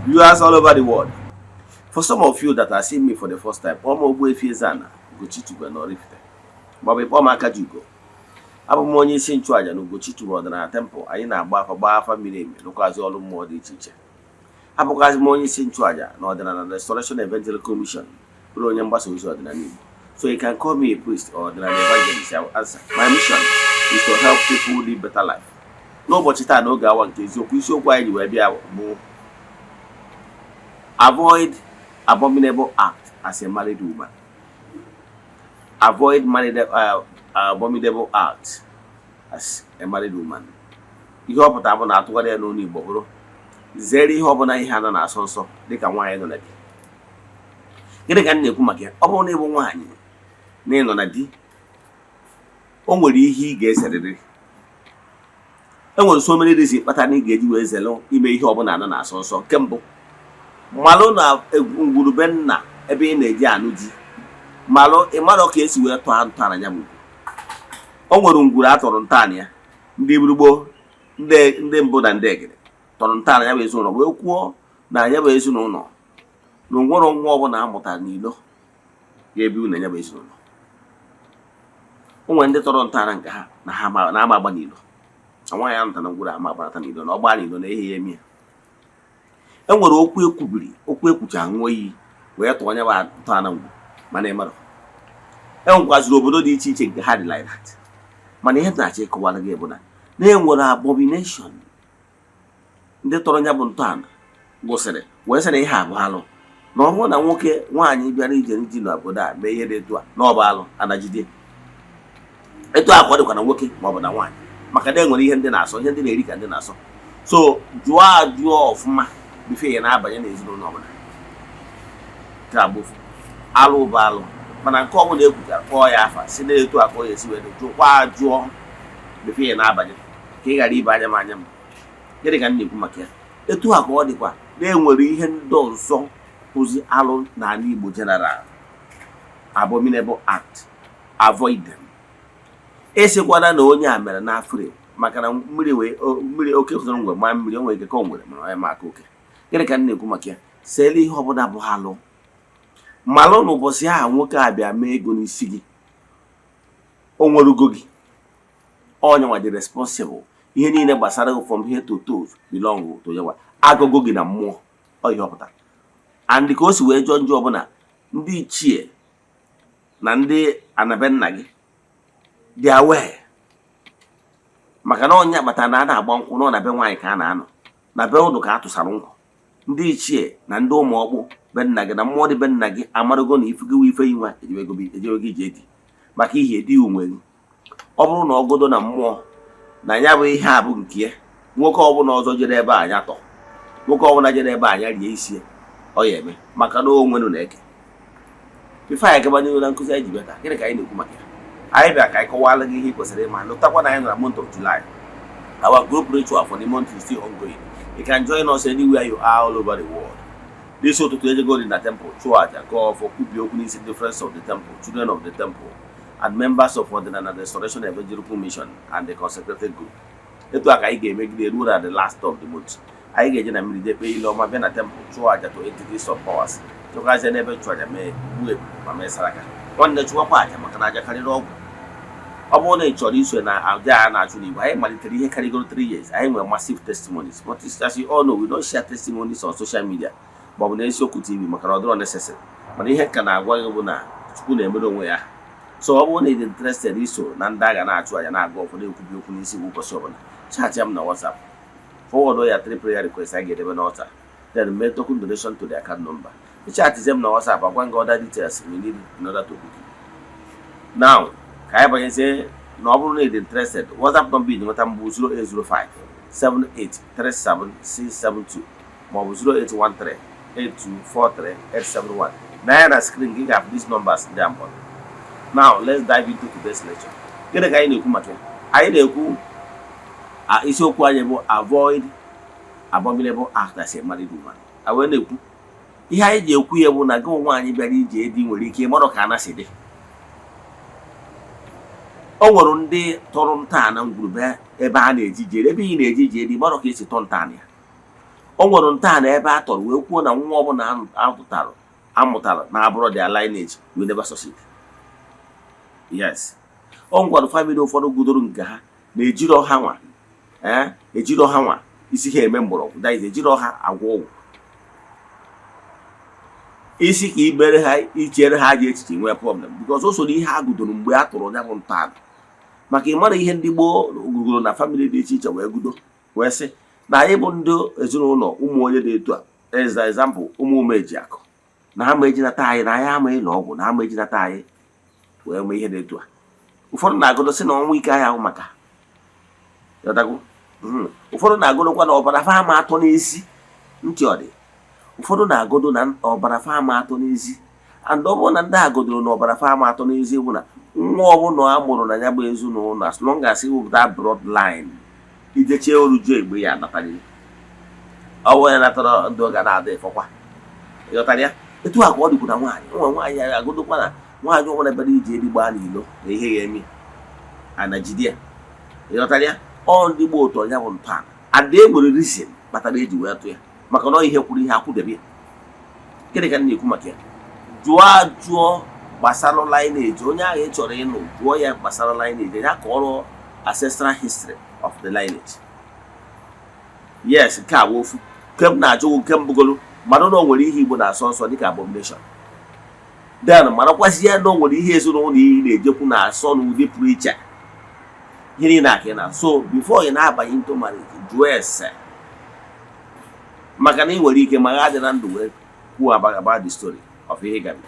Viewers all over the world. For some of you that are seeing me for the first time, kpọọ m Ogbuefi Eze-Ana Ugochi Tubelu na Oraifite, maọbụ ịkpọọ m Akajiugo. Abụ m onye isi nchụàjà na Ugochi Tubelu Ọdịnala Temple. Anyị na-agba afa, gbaa afa miri emi, rụkwazị ọrụ mmụọ dị iche iche. Abụkwazị m onye isi nchụàjà na Ọdịnala Restoration Evangelical Mission, bụrụ onye mgbasa ozi ọdịnala Igbo. So you can call me a priest or ọdịnala evangelist, I will answer. My mission is to help people live better life. N'ụbọchị taa, n'oge awa nke eziokwu, isiokwu anyị ji wee bịa bụ "Avoid abominable act as a married woman". Avoid married abominable act as a married woman. Ihe ọ pụtara bụ na atụgharị ya n'ọnụ Igbo, bụrụ zere ihe ọbụla ihe anọ na-asọ nsọ dịka nwaanyị nọ na di. Gịnị ka m na-ekwu maka ya? Ọ bụrụ na ịbụ nwaanyị na ịnọ na di, o nwere ihe ị ga-eserịrị. E nwere so many reasons kpatara na ị ga-eji wee zere ime ihe ọbụla anọ na-asọ nsọ. Nke mbụ, malụ na ngwurube nna ebe ị na-eji anụ di, malụ ịmalụ ka esi wee tọọ ntọala ya bụ ngwuru. O nwere ngwuru a tọrọ ntọala ya, ndị gboo, ndị mbụ na ndị egede tọrọ ntọala ya bụ ezinụlọ, wee kwuo na ya bụ ezinụlọ na onwere nwa ọbụla a mụtara n'ilo ga-ebi na ya bụ ezinụlọ. O nwere ndị tọrọ ntọala nke ha na ha na-ama agba n'ilo, na nwaanyị amụta na ngwuru ama agbanata n'ilo, na ọ gbaa n'ilo na ehi ya eme ya. E nwere okwu ekwubiri, okwu ekwucha, ṅụọ iyi wee tụọ onye bụ ntọala ngwu. Mana ịmara e nwekwaziri obodo dị iche iche nke ha dị like that. Mana ihe m na-achọ ịkọwara gị bụ na e nwere abomination ndị tọrọ ya bụ ntọala gwụsịrị wee sị na ihe abụ alụ, na ọ bụrụ na nwoke nwaanyị bịara ije ji n'obodo a mee ihe dị etu a, na ọ bụ alụ anajide. Etu a ka ọ dịkwa na nwoke ma ọ bụ na nwaanyị, maka na e nwere ihe ndị na-asọ, ihe ndị na-eri ka ndị na-asọ. So jụọ ajụọ ọfụma before ya na-abanye n'ezinụlọ ọbụla. Nke a bụ ofu. Alụ bụ alụ, mana nke ọbụla ekwuchara, kpọọ ya afa, si na-etu a ka ọ ya esi wee dị. Jụkwa ajụọ before ya na-abanye, ka ị ghara ibe anya m anya m. Gịnị ka m na-ekwu maka ya? Etu a ka ọ dịkwa na enwere ihe ndị ọzọ kwụzi alụ n'ala Igbo general, abominable act. Avoid them. Esikwana na onye a mere n'afrị, maka na mmiri wee mmiri oke zụrụ ngwe maa mmiri, o nwere ike ka o nwere, mana onye ma aka oke. Gịnị ka m na-ekwu maka ya? Seela ihe ọbụla bụ alụ. Malụ na ụbọchị ahụ nwoke a bịa mee ego n'isi gị, o nwerugo gị, onye nwa dị responsible. Ihe niile gbasara gị from head to toes belong to ya. Nwa agụgụ gị na mmụọ ọ ihe ọ pụtara. And ka o si wee jọọ njọ, ọbụla ndị ichie na ndị anabe nna gị dị aware, maka na onye kpatara na a na-agba nkwụ nọ na be nwaanyị ka a na-anọ na be ụnụ ka a tụsara nkwụ. Ndị ichie na ndị ụmụ ọkpụ be nna gị na mmụọ dị be nna gị amarago na ifugiwa ife inwe ejewego ije dị maka ihe dị onwe gị. Ọ bụrụ na ọgodo na mmụọ na ya bụ ihe a bụ nke ya, nwoke ọbụla ọzọ jere ebe a anya tọ, nwoke ọbụla jere ebe a anya rie isi, ọ ya eme, maka na o nwenu na-eke. Before anyị gaba n'ihu na nkụzi anyị ji bịa taa, gịnị ka anyị na-ekwu maka ya? Anyị bịa ka anyị kọwara gị ihe ị kwesịrị ịma. Lụtakwa na anyị nọ na month of July. Our group ritual for the month is still ongoing. You can join us anywhere you are all over the world. This ụtụtụ ejegori na temple chụọ aja, gọọ ọfọ, kwubie okwu n'isi the friends of the temple, children of the temple and members of Ọdịnala Restoration Evangelical Mission and the consecrated group. Etu a ka anyị ga-emegide ruo na the last of the month. Anyị ga-eje na mmiri jee kpee ile ọma, bịa na temple chụọ aja to entities of powers, chụkwazie n'ebe nchụaja, mee gbuo ebu ma mee saraka. Nwanne, chụwakwa aja, maka na aja karịrị ọgwụ. Ọ bụrụ na ị chọrọ iso na aja a na-achụ n'igwe, anyị malitere ihe karịgoro 3 years. Anyị nwere massive testimonies, but as you all know, we don't share testimonies on social media maọbụ na Eziokwu TV, maka na ọ dịrọ necessary. Mana ihe nka na-agwa gị bụ na Chukwu na-emere onwe ya. So ọ bụrụ na ị dị interested iso na ndị a ga na-achụ aja, na-agụ ụfọdụ, ekwubi okwu n'isi bụ ụbọchị ọbụla, chat m na WhatsApp, forward ya three prayer requests anyị ga-edebe n'altar, then mee token donation to the account number. Chat m na WhatsApp, agwa gị other details we need in order to book you. Now ka anyị banyezie na ọ bụrụ na ị dị interested, WhatsApp number iji nweta mbụ 0805 7837672 maọbụ 0813 8243 871. Na ya na screen gị ga-afụ these numbers ndị a mkpọrọ. Now let's dive into today's lecture. Gịnị ka anyị na-ekwu maka ya? Anyị na-ekwu, isiokwu anyị bụ "Avoid abominable act as a married woman". A wee na-ekwu, ihe anyị ji ekwu ya bụ na gị nwaanyị bịara ije di nwere ike ịmarụ ka ana si dị. O nwere ndị tọrọ ntọala ngwurube ebe a na-eji jere, ebe ị na-eji jere, ịmarụ ka esi tọ ntọala ya. O nwere ntọala ebe a tọrọ wee kwuo na nwa ọbụla amụtara amụtara na abụrụ their lineage will never succeed. Yes, o nwekwara family ụfọdụ gudoro nke ha na-ejiro ha nwa, ee, ejiro ha nwa isi ha eme mgbọrọgwụ, that is, ejiro ha agwọ ọgwụ isi ka ibere ha ichere ha aja echiche nwee problem, because o so n'ihe a gudoro mgbe a tụrụ ya bụ ntọala. Maka ịmara ihe ndị gboo gugoro na family dị iche iche wee gudo wee sị na anyị bụ ndị ezinụlọ ụmụ onye dị etu a, as example, ụmụ umeji akụ na ha ma ejinata anyị na anyị ama ịlọ ọgwụ na ha ma ejinata anyị wee mee ihe dị etu a. Ụfọdụ na-agụdo sị na ọnwụ ike anyị ahụ maka ịghọtago. Ụfọdụ na-agụdokwa na ọbara fa ama atọ n'ezi ntị ọ dị. Ụfọdụ na-agụdo na ọbara fa ama atọ n'ezi, and ọ bụrụ na ndị agodoro na ọbara fa ama atọ n'ezi bụ na nwa ọbụla a mụrụ na ya bụ ezinụlọ, as long as iwepụta blood line ijechie oruju egbe ya anatara ọ bụ ya natara ndụ ga na-adị ịfọkwa, ịghọtara ya? Etu a ka ọ dịkwu na nwaanyị nwa nwaanyị ya agụdokwa na nwaanyị ọbụla bịara ije edi gbaa n'ilo na ihe ya eme ana jide ya, ịghọtara ya? Ọ ndị gboo ụtọ ya bụ ntọala, and e nwere reason kpatara eji wee tụ ya, maka na ọ ihe kwuru ihe akwụdebe ya. Gịnị ka m na-ekwu maka ya? Jụọ ajụọ gbasara lineage onye ahụ ị chọrọ ịnụ. Jụọ ya gbasara lineage ya, ka ọrụ ancestral history of the lineage. Yes, nke a bụ ofu nke m na-ajụ. Nke mbụgolu, mara na o nwere ihe Igbo na-asọ nsọ dịka abomination, then marakwazie na o nwere ihe ezinụlọ iyi na-ejekwu na-asọ n'ụdị pụrụ iche. Ihe niile aka ị na so before ị na-abanye into marriage, jụọ ese, maka na ị nwere ike ma ha dị na ndụ wee kwuo about the story of ihe gabi.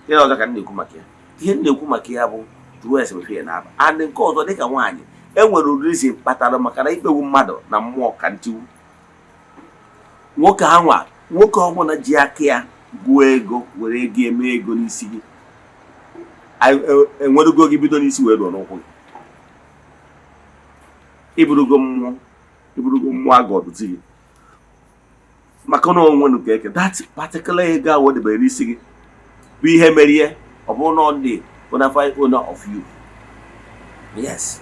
Ihe ọzọ ka m na-ekwu maka ya, ihe m na-ekwu maka ya bụ jụọ ese before ị na-aba. And nke ọzọ, dịka nwaanyị, e nwere reason kpatara maka na ikpegbu mmadụ na mmụọ ka ntiwu. Nwoke anwa, nwoke ọbụla ji aka ya gụọ ego were ego eme ego n'isi gị, enwerego gị bido n'isi wee ruo n'ụkwụ gị, iburugo mmụọ, iburugo mmụọ agọdụzi gị, maka na onwe ka eke that particular ego ahụ o debere n'isi gị bụ ihe mere ihe ọ bụrụ na ọ dị bona fide owner of you. Yes,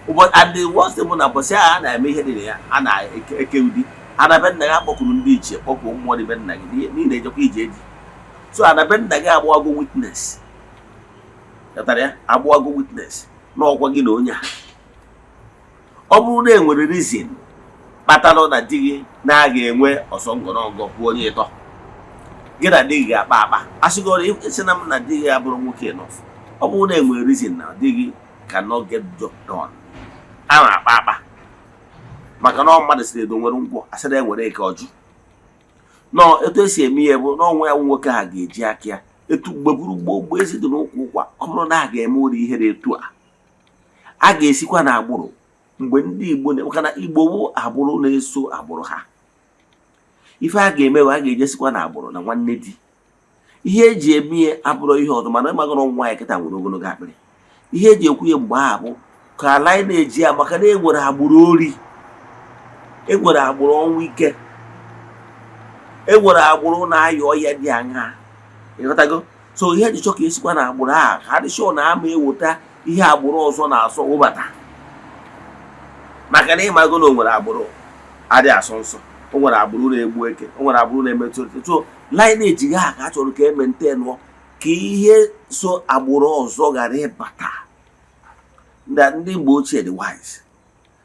but and the worst thing bụ na bọsị a na-eme ihe dị na ya, a na-eke ụdị ana be nna gị, akpọkuru ndị ichie, kpọkuo mmụọ dị be nna gị n'ihi na ejekwa ije eji so ana be nna gị agbụwago witness, ghọtara ya? Agbụwago witness n'ọkwa gị na onye a. Ọ bụrụ na e nwere reason kpatara na di gị na-aga enwe ọsọ ngọrọngọ bụ onye ịtọ gị na di gị ga-akpa akpa, asịgoro isi na m na di gị abụrụ nwoke enough. Ọ bụrụ na e nwere reason na di gị cannot get job done, a na-akpa akpa, maka na ọ mmadụ siri edo nwere nkwọ asịrị enwere eke ọjụ nọ. Etu esi eme ihe bụ na ọnwa ya nwoke a ga-eji aka ya etu mgbe buru gboo mgbe ezi dị n'ụkwụ ụkwa. Ọ bụrụ na a ga-eme ụdị ihe dị etu a, a ga-esikwa na agbụrụ mgbe ndị Igbo, maka na Igbo bụ agbụrụ na-eso agbụrụ ha, ife a ga-eme bụ a ga-ejesikwa na agbụrụ na nwanne di. Ihe eji eme ihe abụrụ ihe ọzọ, mana ịmagoro nwaanyị kịta nwere ogologo akpịrị. Ihe eji ekwu ya mgbe ahụ bụ ka ala anyị na-eji ya, maka na enwere agbụrụ ori, enwere agbụrụ ọnwụ ike, enwere agbụrụ na-ayọ ọya dị aṅaa, ịghọtago? So ihe eji chọ ka esikwa na agbụrụ a ka adị sure na ama eweta ihe agbụrụ ọzọ na-asọ wụbata, maka na ịmago na o nwere agbụrụ adị asọ nsọ, o nwere agbụrụ na-egbu eke, o nwere agbụrụ na-emetụ. So lineage ha ka a chọrọ ka e maintain ka ihe so agbụrụ ọzọ ghara ịbata. Ndị mgbe ochie dị wise,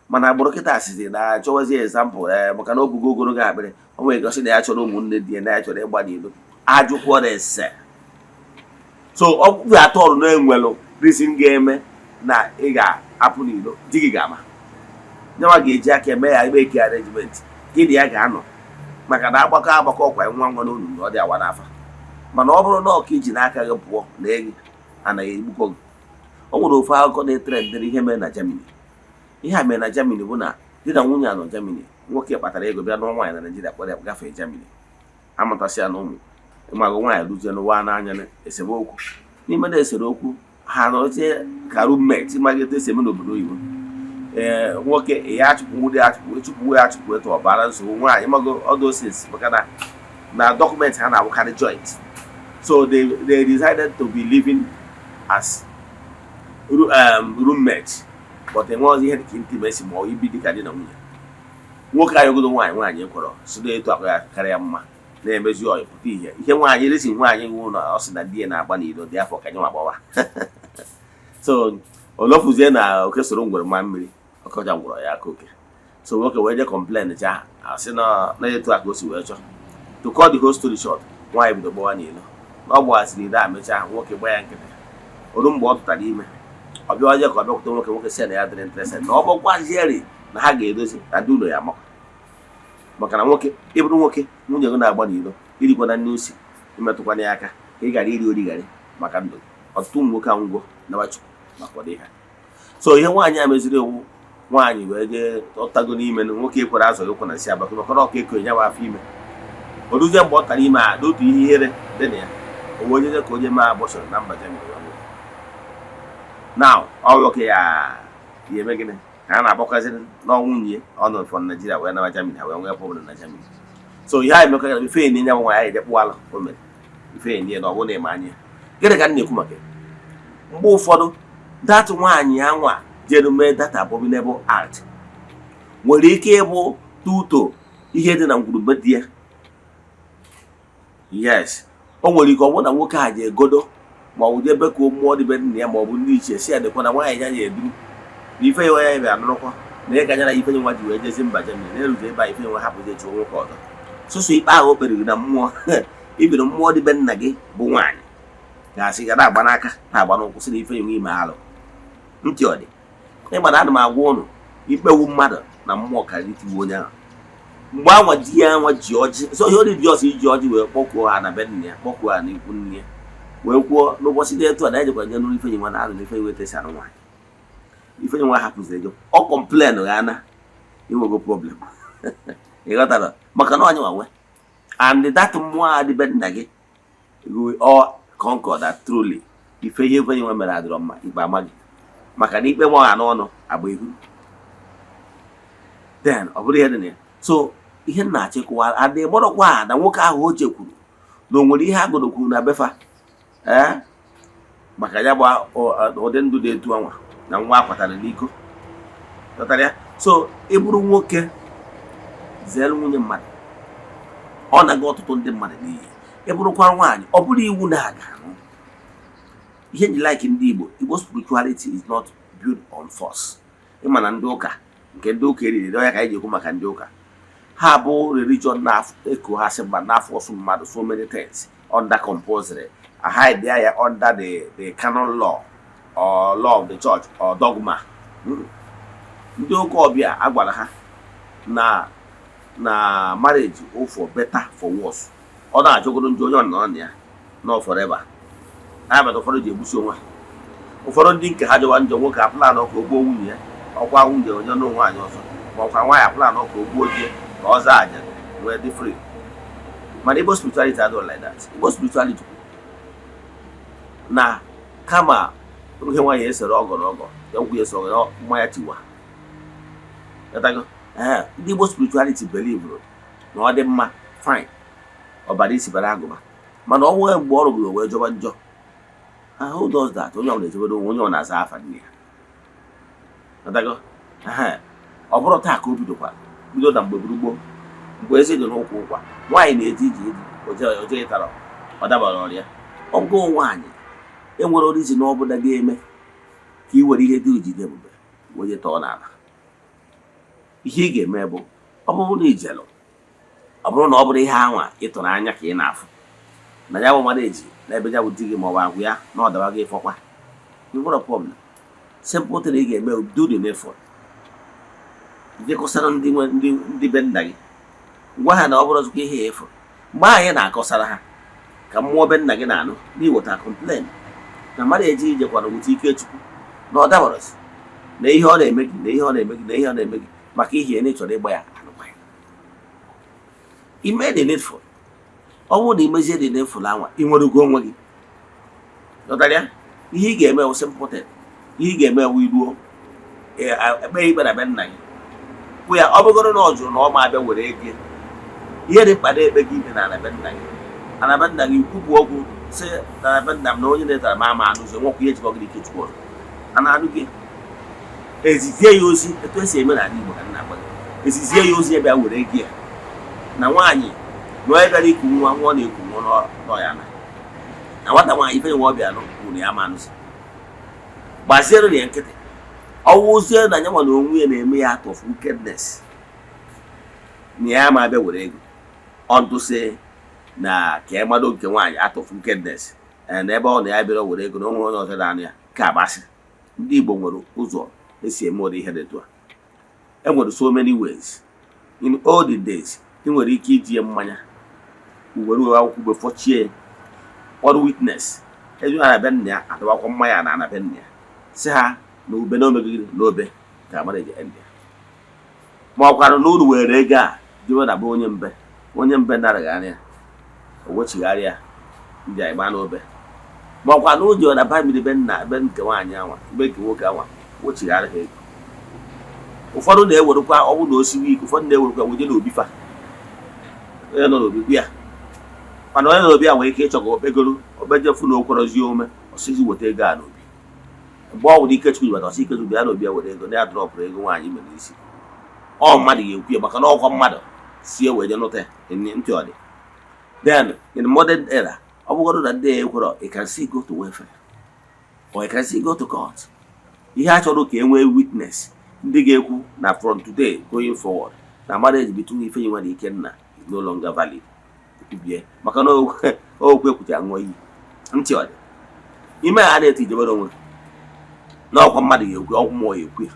mana agbụrụ kịta sizi na achọwazi example, ee, maka na o bugo ogologo akpịrị, o nwere gosi na ya chọrọ ụmụnne di ya, na ya chọrọ ịgba n'ilo ajụkwara ese. So ọ bụ atọ ọrụ na-enwelụ reason ga-eme na ị ga-apụ n'ilo, di gị ga-ama, nyanwa ga-eji aka eme ya ebe eke arrangement gị na ya ga-anọ, maka na agbakọ agbakọ ọkwa nwa nwa n'onu na ọ dị awa n'afa. Mana ọ bụrụ na ọka iji n'aka gị pụọ na gị anaghị egbukọ gị. O nwere ofu akụkọ na-etrendịrị, ihe mere na Germany. Ihe a mere na Germany bụ na di na nwunye a nọ Germany. Nwoke kpatara ego bịa nụọ nwaanyị na Naijiria, kpọrọ ya gafee Germany, amụtasị ya na ụmụ. Ịmagụ nwaanyị ruzie n'ụwa n'anya na esemokwu n'ime na esere okwu, ha nọrọzie ka roommate. Ịmaga etu esi eme n'obodo oyibo, ee, nwoke ya achụpụ nwunye, achụpụ echụpụ ya, achụpụ etu ọ bara nsogbu nwaanyị. Ịmago all those things, maka na document ha na-abụkarị joint. So they decided to be living as roommate, but enweghịzi ihe dịka intimacy ma ọ ibi dịka di na nwunye. Nwoke ayọgodo nwaanyị, nwaanyị ekwere si na etu akwa ya karịa mma na-emezi ọyị pụta ihe ihe nwaanyị resi nwaanyị nwụ na ọ sị na di ya na-agba n'ilo dị afọ ka nye nwa gbawa. So olofuzie na oke soro ngwere mma mmiri ọkọja ngwọrọ ya aka oke. So nwoke wee je complain cha, asị na na etu a ka o si wee chọọ. To cut the whole story short, nwaanyị bido gbawa n'ilo na ọ gbaghasịrị ire a. Mechaa, nwoke gba ya nkịtị. Oru mgbe ọ tụtara ime, ọ bịawazie ka ọ bịakwute nwoke. Nwoke sị na ya dịrị interested, na ọ bụkwazieri na ha ga-edozi na ndị ụlọ ya amakwa, maka na nwoke ịbụrụ nwoke, nwunye gị na-agba n'ilo, irikwa na nne usi imetụkwana ya aka ka ị gara iri origharị maka ndụ gị. Ọtụtụ ụmụ nwoke anwụgo nawa Chukwu maka ọdị ha. So ihe nwaanyị a meziri ewu, nwaanyị wee jee ọtago n'ime na nwoke ekwere azọ ya ụkwụ na nsị abakọ, maka na ọka eko ya bụ afọ ime. O ruzie mgbe ọ tara ime a, n'otu ihe ihere dị na ya, o wee jeje ka onye mee abortion na mba Germany wee nwụọ. Now ọ nwoke ya ya eme gịnị ka a na-agbakwazi n'ọnwụ nwunye ọ nọ from Nigeria wee naba Germany, ha wee nwee problem na Germany. So ihe anyị mekọtara ife enyi ya bụ nwaanyị anyị jekpụalụ o mere ife enyi ya na ọ bụrụ na ịma anya gịnị ka m na-ekwu maka ya? Mgbe ụfọdụ that nwaanyị anwa jere mee that abominable act nwere ike ịbụ tuto ihe dị na ngwurube di ya. Yes, o nwere ike ọ bụrụ na nwoke a ji egodo ma ọ bụ jebe ka mmụọ dịbe nna ya ma ọ bụ ndị ichie si ya dịkwa na nwaanyị ya ya eduru na ife ya ya bịa nụrụkwa na ịga nyara ife nwa ji wee jezi mba Germany na-erute ebe a, ife nwa hapụzi echi nwoke ọzọ. Sụsụ ikpe ahụ o kperiri na mmụọ ibiri mmụọ dịbe nna gị bụ nwaanyị ga-asị ga na-agba n'aka, na-agba n'ụkwụ, sị na ife nwe ime alụ ntị ọ dị ịma na ana m agwa ụnụ ikpewu mmadụ na mmụọ karịrị itigbu onye ahụ. Mgbe anwa di ya anwa ji ọjị, so ihe ọ dị ọsọ iji ọjị wee kpọkuo ha na be nna ya, kpọkuo ha n'ikwu nne ya, wee kwuo n'ụbọchị dị etu a na ejekwa nye nụrụ ifenyi nwa na alụ na ifenyi weta esi anụ nwaanyị, ifenyi nwa hapụziri ego ọ complain ya na inwego problem. Ị ghọtara? Maka na onye nwa nwe and that mmụọ a dị be nna gị, we all conquer that truly ife ihe ifenyi nwa mere adịrọ mma. Ikpe ama gị, maka na ikpe nwa ha n'ọnụ agba ihu, then ọ bụrụ ihe dị na ya. So ihe m na-achịkwa adị gbọrọkwa na nwoke ahụ o chekwuru na o nwere ihe agụrụ kwuru na befa ee maka ya bụ ụdị ndụ dị etu anwa na nwa akwatara n'iko. Ghọtara ya? So ị bụrụ nwoke, zere nwunye mmadụ, ọ na-aga ọtụtụ ndị mmadụ n'iyi. Ị bụrụkwa nwaanyị, ọ bụrụ iwu na aga anụ ihe nji like ndị Igbo. Igbo spirituality is not built on force. Ịma na ndị ụka, nke ndị ụka eriri ya ka anyị ji ekwu maka ndị ụka, ha bụ religion na-eko ha sị mba na-force mmadụ so many things under compulsory, hide ya under the canon law or law of the church or dogma. Ndị ụka ọbịa a gwara ha na marriage o for better for worse, ọ na-achọgoro ndị onye ọ nọ na ya nọ forever. Abata ụfọdụ ji egbusi onwe ha, ụfọdụ ndị nke ha jọwa njọ. Nwoke aplan ka o gbuo nwunye ya, ọkwa nwunye onye nụ nwaanyị ọzọ, ma ọkwa nwaanyị aplan ka o gbuo di ya ka ọ zaa aja wee dị free. Mana Igbo spirituality adịghị like that. Igbo spirituality kwuru na kama ihe nwaanyị esere ọgọ na ọgọ ya nkwụ ya ese ọgọ ya mmanya tiwa. Ghọtago? Ee, ndị Igbo spirituality believe na ọ dị mma, fine, ọbara isi bara agụba, mana ọ nwee mgbe ọ rụgoro wee jọba njọ. Ah, who does that? Onye ọbụla echebere onwe onye ọ na-aza afa nne ya. Ghọtago? Ehe. Ọ bụrụ taa ka o bidokwara bido na mgbe gboo, mgbe eze dị n'ụkwụ ụkwa, nwaanyị na-eje ije eji oje ịtara ọ dabara ọrịa ọgụ. Nwaanyị enwere origin ọbụla ga-eme ka ị were ihe dị ojide ebube wee tọọ n'ala. Ihe ị ga-eme bụ, ọ bụrụ na ijelụ, ọ bụrụ na ọ bụrụ ihe anwa ị tụrụ anya ka ị na-afụ na ya bụ mmadụ eji n'ebe ya bụ di gị ma ọ bụ agwa ya na ọ daba gị ịfọkwa nwere problem, simple thing ị ga-eme bụ do the needful. Jekọsara ndị nwe ndị be nna gị, gwa ha na ọ bụrụ ọzụkwa ihe efu. Mgbe ahụ ị na-akọsara ha ka mmụọ be nna gị na-anụ na iweta complain na mmadụ eji ijekwara wute ike Chukwu na ọ dabarọzi na ihe ọ na-eme gị, na ihe ọ na-eme gị, na ihe ọ na-eme gị, maka ihe na ị chọrọ ịgba ya alụkwaghị. Ime the needful. Ọ bụrụ na imezie the needful anwa, ị nwere ugo onwe gị. Ghọtara ya? Ihe ị ga-eme wụ simple thing. Ihe ị ga-eme wụ iruo ekpe ikpe na be nna gị, kwụ ya. Ọ bụgoro na ọ jụrụ na ọ ma abịa were ego ya, ihe dị mkpa na ekpe gị ikpe na ana be nna gị, ana be nna gị kwubu okwu sị na be nna m na onye na-etara m ama anụ ụzọ nwekwa ihe jikọ gị n'ike Chukwu ọzọ a na-anụ gị. Ezizie ya ozi etu esi eme n'ala Igbo ka nna gwa gị. Esizie ya ozi ya bịa were ego ya na nwaanyị na onye bịara iku nwa, nwa ọ na-eku nwa nọ ya na nwata nwaanyị ife nwa ọ bịa nụ kwuru ya ma anụzi gbaziere ya nkịtị. Ọwụzie na nyanwa na onwe ya na-eme ya out of wickedness na ya ma abịa were ego ọntụsị na ka ya mado nke nwaanyị out of wickedness na ebe ọ na ya bịara were ego na onwe onye ọzọ na-anụ ya nke agbasị. Ndị Igbo nwere ụzọ esi eme ụdị ihe dị etu a. E nwere so many ways. In olden days, ị nwere ike iji ya mmanya were uwe akwụkwọ ugbe fọchie ya, kpọrọ witness eju ha na be nna ya, adọbakwa mmanya na ana be nna ya, si ha na ube na omegide n'obe ka amara eji end ya. Ma ọ kwarụ na unu were ego a jewe na be onye mbe, onye mbe naraghị anya, o wechigharị ya ndị anyị gbaa n'obe. Ma ọkwa na o jere na family be nna, be nke nwaanyị anwa, be nke nwoke anwa, wechigharị ha ego. Ụfọdụ na-ewerekwa ọnwụ na osiwe ike, ụfọdụ na-ewerekwa weje n'obi fa, onye nọ n'obi gwa ya. Mana onye nọ n'obi a nwere ike ịchọ ka okpegoro okpejefu na okworozie ome ọsịzi weta ego a n'obi. Mgbe ọ nwere Ikechukwu bata, ọsị Ikechukwu bịa n'obi ya were ego na ya dropụrụ ego nwaanyị mere isi. Ọ mmadụ ga-ekwu ya maka na ọkwa mmadụ si ewe je nụta ya ntị ọ dị. Then in modern era, ọ bụgodo na ndị a ekwero, you can still go to welfare or you can still go to court. Ihe a chọrọ ka e nwee witness ndị ga-ekwu na from today going forward, na marriage between Ifeyinwa na Ikenna is no longer valid. Ekwubie maka na okwu ekwucha ṅụọ iyi ntị ọ dị ime a na-etu ijebere onwe na ọkwa mmadụ ga-ekwu, ọkwa mmụọ ga-ekwu ya,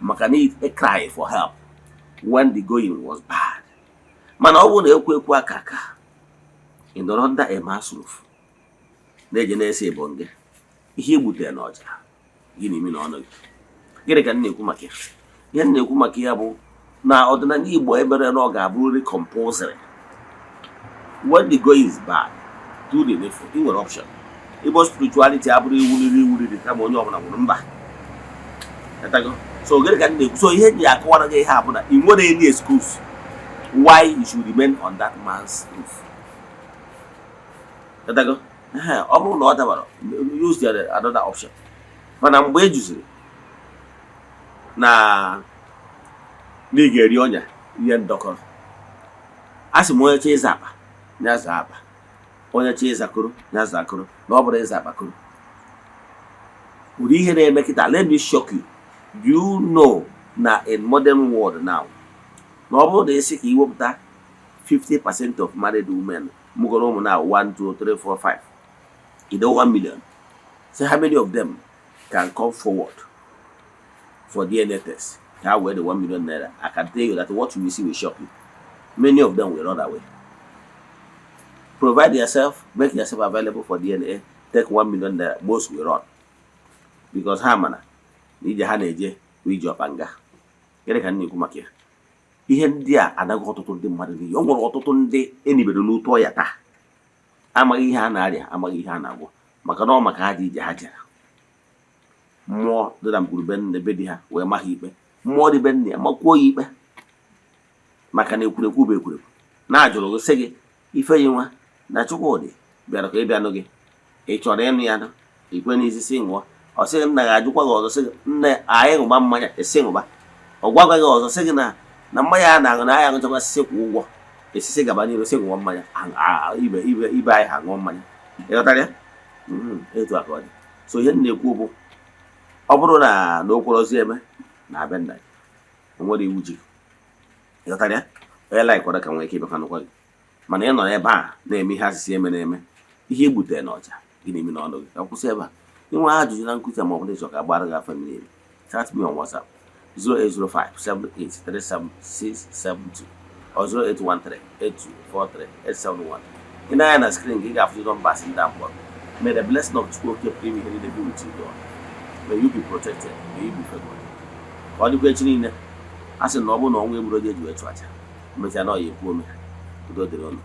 maka na a cry for help when the going was bad. Mana ọ bụrụ na ekwu ekwu aka aka ị nọrọ under a man's roof na-eje na-ese ịbụ gị ihe i gbutere n'ọja gị na imi na ọnụ gị. Gịnị ka m na-ekwu maka ya? Ihe m na-ekwu maka ya bụ na ọdịnala Igbo emere na ọ ga-abụrịrị compulsory. When the going is bad, do the needful. Ị nwere option. Igbo spirituality abụrụ iwuriri iwuriri kama onye ọbụla nwụrụ mba. Ghọtago? So gịnị ka m na-ekwu? So ihe m ji akọwara gị ihe a bụ na ị nwere any excuse why you should remain on that man's roof. Ghọtago? Ehe, ọ bụrụ na ọ dabara, use the another option. Mana mgbe e juziri na ị ga-eri ọnya ihe ndọkọrọ, a sị m onye chọọ ịza akpa ya zaa akpa, onye chọọ ịza koro ya zaa koro, na ọ bụrụ ịza akpa koro. Ụdị ihe na-eme kịta, let me shock you. Do you know na in modern world now, na ọ bụrụ na esi ka iwepụta 50% of married women mụgoro ụmụ na 1 2 3 4 5, ido 1 million, say how many of them can come forward for DNA test ka ha wee the 1 million naira? I can tell you that what you will see will shock you. Many of them will run away. Provide yourself, make yourself available for DNA, take 1 million naira, most will run because ha mana na ije ha na-eje bụ ije ọkpanga. Gịnị ka m na-ekwu maka ya? Ihe ndị a anaghị ọtụtụ ndị mmadụ n'iyi. O nwere ọtụtụ ndị enibere n'ụtọ ya taa amaghị ihe a na-arịa, amaghị ihe a na-agwọ, maka na ọ maka ha ji ije ha jere mmụọ dị na ngwurube nne be di ha wee ma ha ikpe, mmụọ dị be nne ya makwuo ya ikpe, maka na ekwurekwu bụ ekwurekwu na-ajụrụ gị sị gị Ifeyinwa na Chukwudị bịara ka ị bịanụ gị, ị chọrọ ịnụ ya nụ ikwe n'isi si ṅụọ. Ọ sị gị nna gị ajụkwa gị ọzọ sị gị nne anyị ṅụba mmanya, esi ṅụba. Ọ gwagwa gị ọzọ sị gị na mmanya a na-aṅụ na anyị aṅụchakwa sị kwụ ụgwọ esisi gaba n'iru sị ṅụọ mmanya ibe ibe ibe anyị ha ṅụọ mmanya. Ịghọtara ya? Etu a ka ọ dị. So ihe m na-ekwu bụ ọ bụrụ na okworozi eme na abịa nna gị, o nwere iwu ji. Ịghọtara ya? Onye laikwara ka nwee ike ịbịakwa nụkwa gị, mana ị nọ ebe a na-eme ihe asịsị eme na-eme ihe i gbutere n'ọja gị na-eme n'ọnụ gị. Ka m kwụsị ebe a. Inwe ajụjụ na nkụzi ma ọ bụ na ịchọ ka agbara gị afa miri emi, chat me on WhatsApp 0805 7837672 or 0813 8243 871. Ị na-anya na screen gị, ị ga-afụ numbers ndị a mkpọrọ. May the blessing of Chukwu Okike pụrụ ime ihe niile be with you all. May you be protected. May you be favored. Ka ọ dịkwa echi niile. A sị na ọ bụrụ na ọnwa egburu onye eji wee chụ aja, emechaa na ọ ya ekwu ome. Udo dịrị ụnụ.